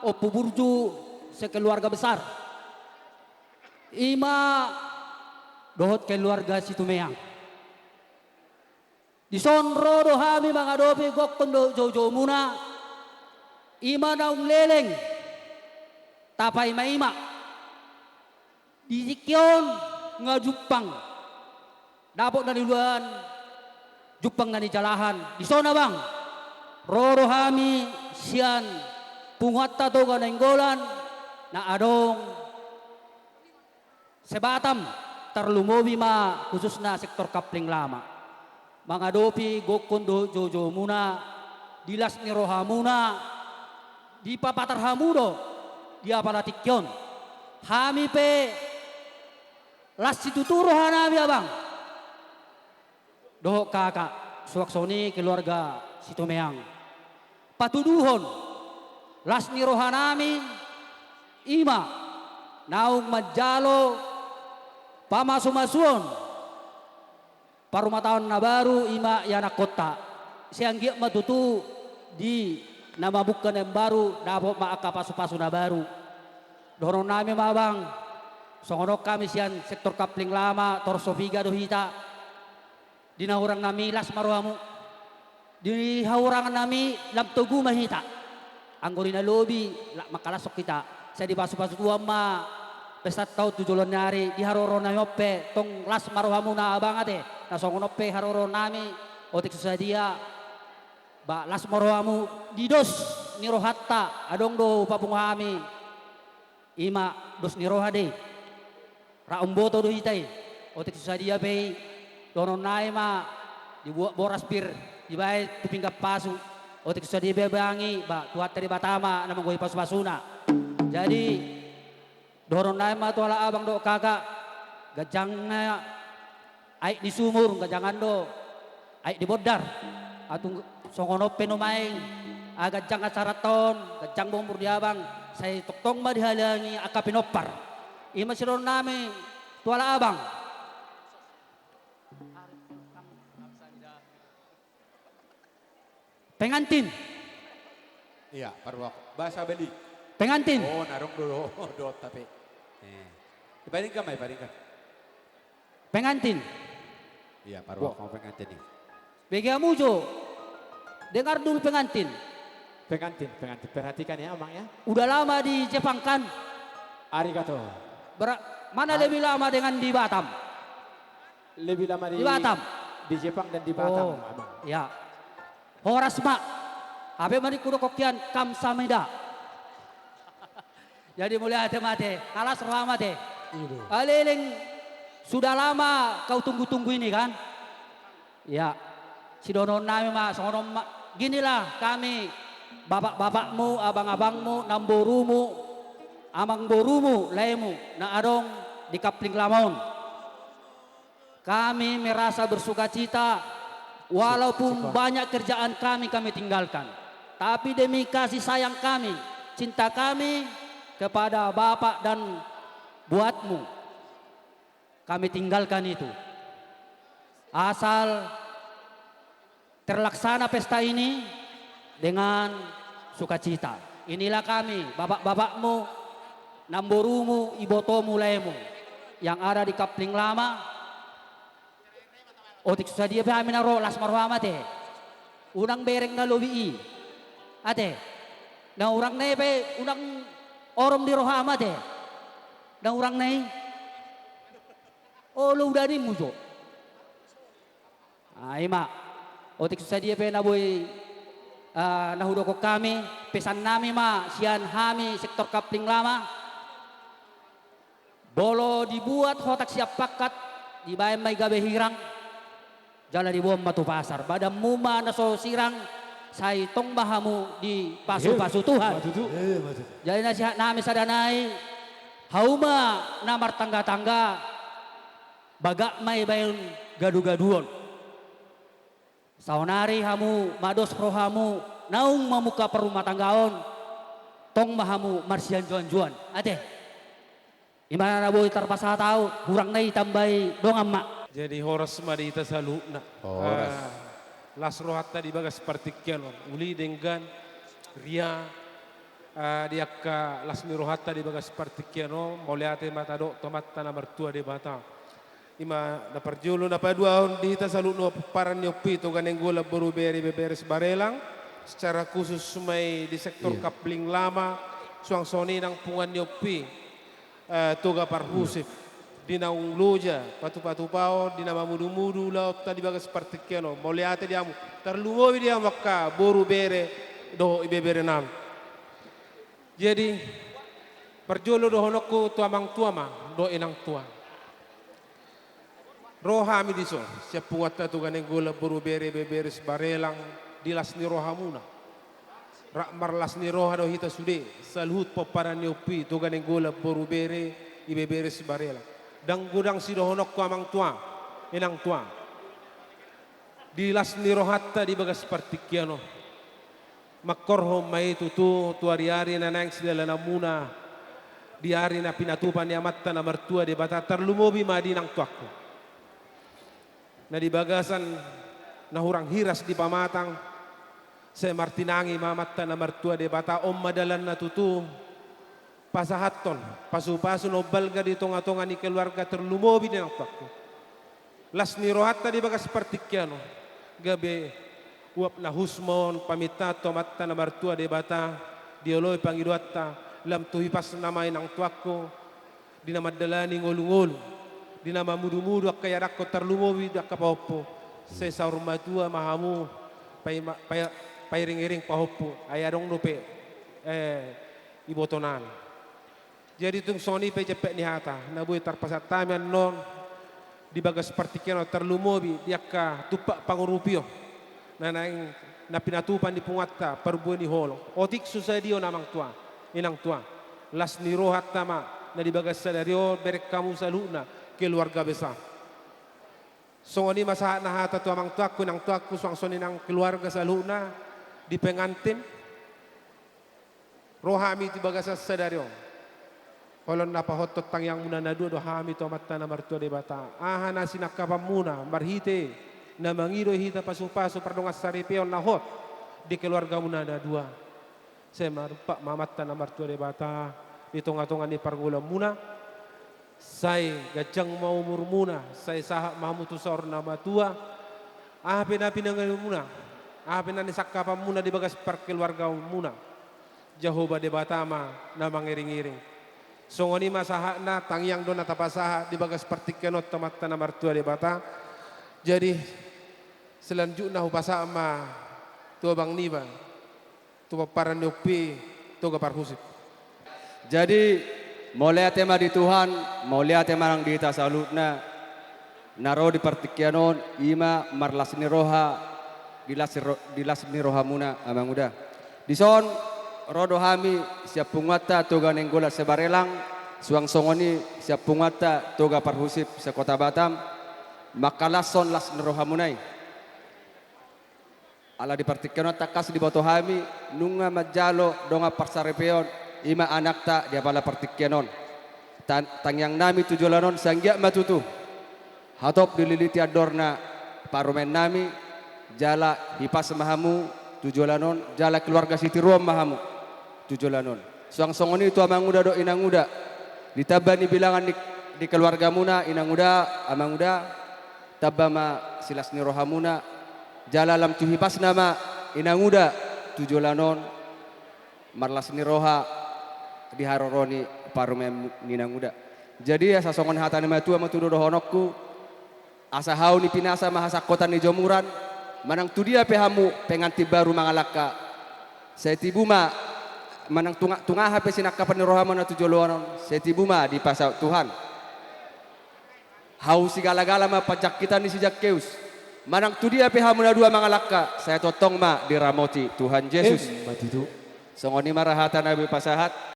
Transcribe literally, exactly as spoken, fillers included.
Ompu Burju sekeluarga besar, ima dohot keluarga Situmeang. Dison ro do hami mangadopi gokkon dohot joujoumuna, ima naung leleng tapaima-ima. Di tingki on nga jumpang dapot na niluluan, jumpang na nijalahan. Dison abang, ro do hami sian punguanta Toga Nainggolan na adong se-Batam, tarlumobi ma khususna sektor Kapling Lama, mangadopi gokkon dohot joujoumuna. Di las ni rohamuna, dipapatar hamu do di apala tingki on. Hami pe las situtu rohanami abang dohot kakak, suang songon i keluarga Situmeang. Patuduhon las ni rohanami, ima naung manjalo pamasumasuon parumataon na baru, ima ianakkonta. Sai anggiat ma tutu di na mamungka na imbaru dapot ma angka pasupasu na baru. Dohononnami ma abang, songon on hami sian sektor Kapling Lama, tor so piga do hita. Di na hurangnami las ma rohamu. Di hahurangannami lam togu ma hita. Anggo di na lobi, la mangkalashon hita. Sai dipasupasu Tuhan ma pestanta on tu joloan ni ari. Di haroroannami on pe tong las ma rohamuna abang ate. Na songon on pe haroroannami, otik so sadia, ba las ma rohamu. Di dos ni rohanta adong do hupapungu hami, ima dos ni roha do i. Ra umboto do hita i. Otik so sadia pe i, dohononnami ma, dibuat boras pir, dibaen tu pinggan pasu. Otik so sadia pe abang i, ba Tuhanta Debata ma na manggohi pasupasuna. Jadi dohononnami ma tu halak abang dohot kakak, ganjang na aek di sumur, ganjangan do aek di bondar. Tung songon on pe nuaeng, ah, ganjang acaranta on, ganjang ma umur di abang, sai tongtong ma dihalangi angka pinompar. Ima sidohononnami tu halak abang. Pengantin. Iya, parrohahon. Bahasa Bali. Pengantin. Oh, na adong do, do, do, tapi. Eh. Diparingkon ma, diparingkon. Pengantin. Iya, parrohahon pengantin i. Bege hamu jo. Dengar dulu pengantin. Pengantin, pengantin. Perhatikan ya, Amang ya. Udah lama di Jepang kan? Arigato. Bera-, mana lebih lama dengan di Batam? Lebih lama di, di Batam. Di Jepang dan di Batam, oh, Amang. Ya. Horas ma. Hape ma ningku dokkon hian, kamsahamnida. Jadi mauliate ma ate, las roham ate. Iya. Aleleng, sudah lama kau tunggu-tunggu ini kan? Ya. Sidohononnami ma songon on ma. Ginilah kami, bapak-bapakmu, abang-abangmu, namborumu, amangborumu, laemu na adong di Kapling Lama on. Kami merasa bersukacita, walaupun banyak kerjaan kami, kami tinggalkan. Tapi demi kasih sayang kami, cinta kami kepada Bapak dan buatmu, kami tinggalkan itu. Asal terlaksana pesta ini dengan sukacita. Inilah kami, bapak-bapakmu, namborumu, ibotomu, laemu, yang ada di Kapling Lama. Otik so sadia pe hami na ro, las ma roham ate. Unang bereng na lobi i. Ate. Na hurang na i pe unang orom di roham ate. Na hurang na i. Olo uda nimmu jo. Ah, ima. Otik so sadia pe na boi, ah, na hudokkon hami, pesannami ma sian hami sektor Kapling Lama. Molo dibuat hotak sian pangkat, dibaen ma i gabe hirang, jala diboan ma tu pasar. Badanmu ma na so sirang, sai tong ma hamu dipasupasu Tuhan. Iya, ma tutu. Iya, ma tutu. Jadi nasihatnami sada nai, hauma na martanggatangga, bagak ma ibaen gadugaduon. Saonari hamu mados rohamu naung mamungka parrumatanggaon, tong ma hamu marsianjuanjuan. Ate. Ima na boi tarpasahat ahu, hurang na i tambai dongan ma. Jadi horas ma di hita saluhutna. Horas. Ah, las rohanta di bagas partingkian on. Uli, denggan, ria, Ah, di angka las ni rohanta di bagas partingkian on, mauliate ma tadok tu Amanta na martua Debata. Ima na parjolo, na paduahon di hita saluhutna pomparan ni ompu i Toga Nainggolan boru bere Beberes Barelang, secara khusus ma i di sektor Iya. Kapling Lama, suang songon i nang punguan ni ompu i, eh, Toga Parhusip, di naung loja patupatupaon, di na mamudumudu ulaonta di bagas partingkian on, mauliate di hamu, tarlumobi di hamu angka boru bere dohot ibebere nami. Jadi, parjolo dohononku tu amang tua ma dohot inang tua. Ro hami dison, sian punguanta Toga Nainggolan boru bere Beberes Barelang, di las ni rohamuna. Rap marlas ni roha do hita sude, saluhut pomparan ni ompu i Toga Nainggolan boru bere Ibeberes Barelang. Ndang godang sidohononku amang tua, inang tua. Di las ni rohanta di bagas partingkian on. Mangkorhon ma i tutu tu ariari na naeng sidalananmuna, di ari na pinatupa ni Amanta na martua Debata, tarlumobi ma di inang tuangku. Na di bagasan na hurang hiras di pamatang, sai martinangi ma Amanta na martua Debata, on ma dalanna tutu, pasahathon pasupasu na umbalga di tongatonga ni keluarga, tarlumobi di inang tuangku. Las ni rohanta di bagas partingkian on, gabe uap na husma on pamintaan tu Amanta na martua Debata, dioloi pangidoanta, lam tu hipasna ma inang tuangku, di na mandalani ngolungolu, di na mamudumudu angka iadankon, tarlumobi di angka pahompu, sai saur matua ma hamu, pai-, pai-, pairingiring pahompu, ai adong dope, eh, ibotonami. Jadi tung songon i pe jempek ni hata na boi tarpasahat hami annon di bagas partingkian on, tarlumobi di angka tumpak pangurupion na naeng na pinatupa ni punguanta parbue ni holong. Otik so sadia on amang tua, inang tua. Las ni rohanta ma na di bagas sadari on, bereng hamu saluhutna keluarga besar. Songon i ma sahatna hata tu amang tuangku, inang tuangku, suang songon i nang keluarga saluhutna di pengantin. Ro hami tu bagasan sadari on, holan na pahothon tangiangmuna na dua do hami tu Amanta na martua Debata. Aha na sinangkapanmuna marhite na mangido hita pasupasu pardongansaripeon na hot di keluargamuna na dua, sai marumpak ma Amanta na martua Debata di tongatonga ni parngoluonmuna. Sai ganjang ma umurmuna, sai sahat ma hamu tu saur na matua. Aha pe na pinangidomuna, aha pe na nisangkapanmuna di bagas parkeluargaonmuna, Jahowa Debata ma na mangiringiring. Songon i ma sahatna, tangiang do na tapasahat di bagas partingkian on tu Amanta na martua Debata. Jadi, selanjutna hupasahat ma tu abang niba, tu pomparan ni ompu i Toga Parhusip. Jadi, mauliate ma di Tuhan, mauliate ma nang di hita saluhutna na ro di partingkian on, i ma marlas ni roha, di las ro-, di las ni rohamuna, amanguda. Dison, ro do hami sian punguanta Toga Nainggolan se-Barelang, suang songon i sian punguanta Toga Parhusip se-Kota Batam, mangkalashon las ni rohamuna i. Ala di partingkian on tangkas diboto hami, nunga manjalo dongan parsaripeon, i ma anakta di apala partingkian on. Tan-, tangiangnami tu joloan on sai anggiat ma tutu hatop dililiti andorna parumaennami, jala hipas ma hamu tu joloan on, jala keluarga sitiruon ma hamu tu joloan on. Suang songon i tu amanguda dohot inanguda, ditamba ni bilangan di, di keluargamuna, inanguda, amanguda, tamba ma silas ni rohamuna, jala lam tu hipasna ma inanguda tu joloan on, marlas ni roha di haroro ni parumaen ni inanguda. Jadi, asa songon hata ni matua ma tutu dohononku, asa hau ni pinasa ma hasangkotan ni jomuran, manang tu dia pe hamu pengantin baru mangalangka, sai tibu ma, manang tunga-, tunga aha pe sinangkapan ni rohamuna tu joloan on, sai tibu ma dipasaut Tuhan. Hau sigalagala ma panjangkitan ni si Zakkeus. Manang tu dia pe hamu na dua mangalangka, sai tongtong ma diramoti Tuhan Jesus. Emma tutu. Songon i ma ra hata na boi pasahat,